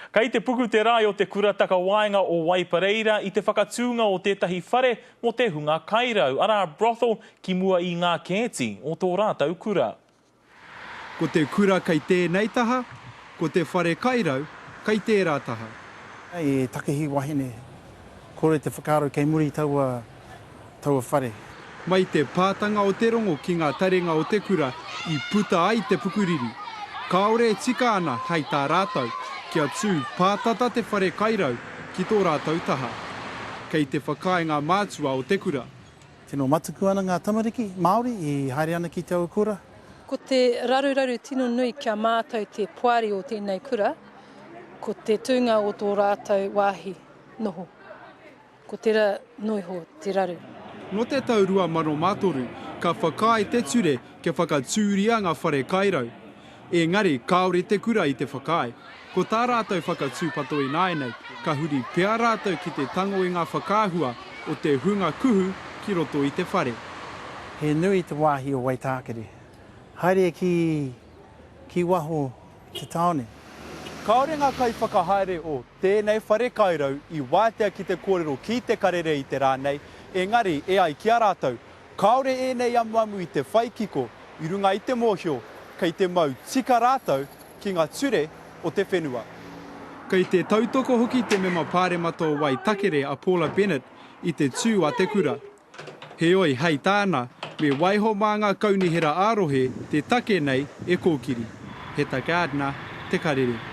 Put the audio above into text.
Kei te puku te rae o te Kura Takawaenga o Waipareira i te whakatūnga o tētahi whare mō te hunga kairau, arā, brothel, ki mua i ngā kēti o tō rātou kura. Ko te kura kei tēnei taha, ko te whare kairau kei tērā taha. I takihi wahine, kore te whakaaro kei muri taua taua whare. Mai te pātanga o te rongo ki ngā taringa o te kura i puta ai te pukuriri. Kāore e tika ana hei tā rātou, kia tū pātata te whare kairau ki tō rātou taha. Kei te whakaae ngā mātua o te kura. Tino matuku ana ngā tamariki Māori i haere ana ki taua kura. Ko te raruraru tino nui kia mātau te poari o tēnei kura, ko te tūnga o tō rātou wāhi noho. Ko tera noiho te raru. Nō te tau 2003, ka whakaae te ture kia whakatūria ngā whare kairau. Engari, kāore te kura i te whakaae. Ko tā rātou whakatūpato ināianei, ka huri pea rātou ki te tango i ngā whakaahua o te hunga kuhu ki roto i te whare. He nui te wāhi o Waitākere. Haere ki, ki waho te tāone. Kāore ngā kaiwhakahaere o tēnei whare kairau i wātea ki te kōrero ki Te Karere i te rā nei, engari e ai ki a rātou, kāore ēnei amuamu i te whai kiko i runga i te mōhio kei te mau tika rātou ki ngā ture o te whenua. Kei te tautoko hoki te mema pāremata o Waitakere a Paula Bennett i te tū a te kura. Heoi, hei tāna, me waiho mā ngā kaunihera ā-rohe te take nei e kōkiri. Heta Gardiner, Te Karere.